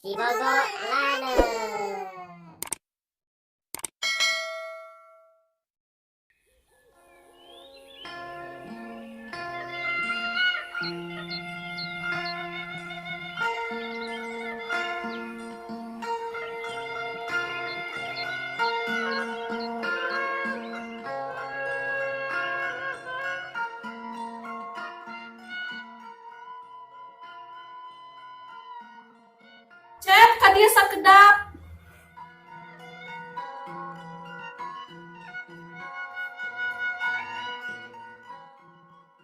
Cibogo Lana. Cep, ka dieu sakedap.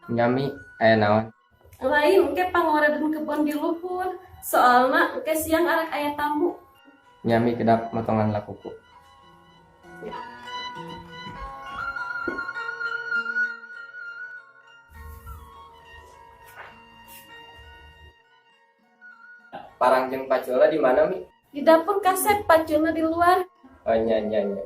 Nya, Mi, aya naon? Lain, engke pangwaredan kebon di luhur. Soalna engke siang arek aya tamu. Nya, Mi, kedap motongan lah kuku. Ya. Parang jeung paculna di mana, Mi? Di dapur, Kasep, paculna di luar. Oh, nya nya nya.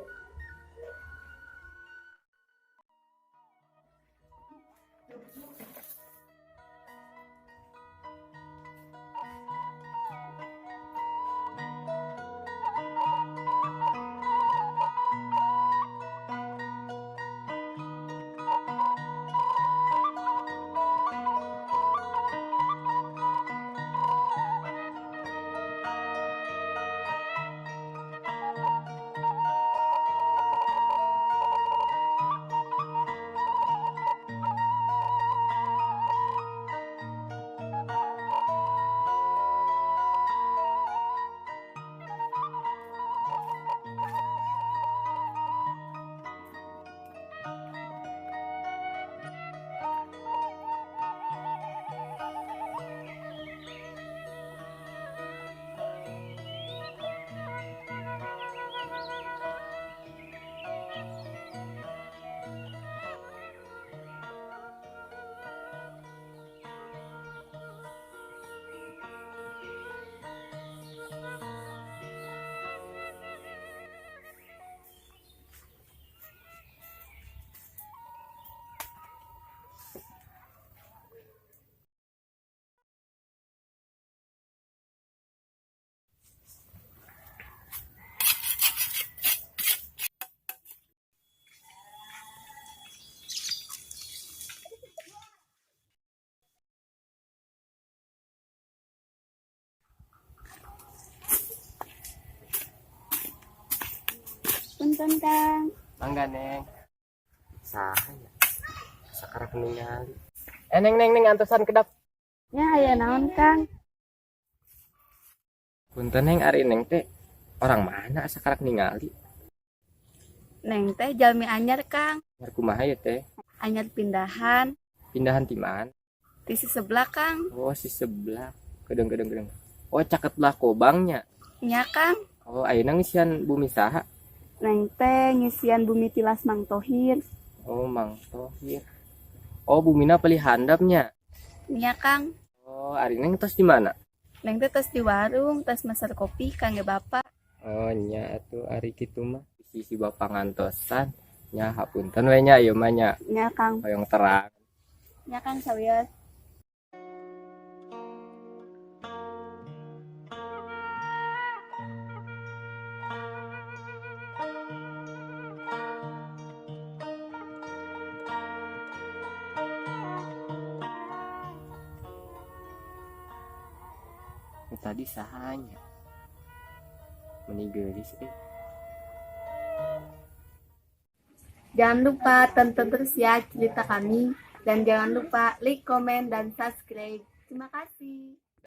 Punten, Kang. Mangga, Neng. Saha nya? Sakarak ningali. Eh, Neng, Neng, Neng, antosan kedap. Nya, aya naon, Kang? Punten, Neng, ari Neng teh orang mana, sakarak ningali? Neng teh jalmi anyar, Kang. Anyar kumaha ya teh? Anyar pindahan. Pindahan ti mana? Di si sebelah, Kang. Oh, si sebelah. Kedeng kedeng kedeng. Oh, caket lah kobangnya. Nya, Kang. Oh, ayeuna ngisian bumi saha? Neng teh ngisian bumi tilas Mang Tohir. Oh, Mang Tohir. Oh, bumina palih handapnya. Nya, Kang. Oh, ari Neng tos di mana? Neng teh tos di warung, tos meser kopi kangge bapak. Oh, nya atuh ari kitu mah. Si si bapak ngantosan. Nya, hapunten we nya ieu mah nya. Nya, Kang. Hoyong terang. Nya, Kang, sawios. Tadi saha nya? Meni geulis eh. Jangan lupa tonton terus ya cerita kami. Dan jangan lupa like, komen, dan subscribe. Terima kasih.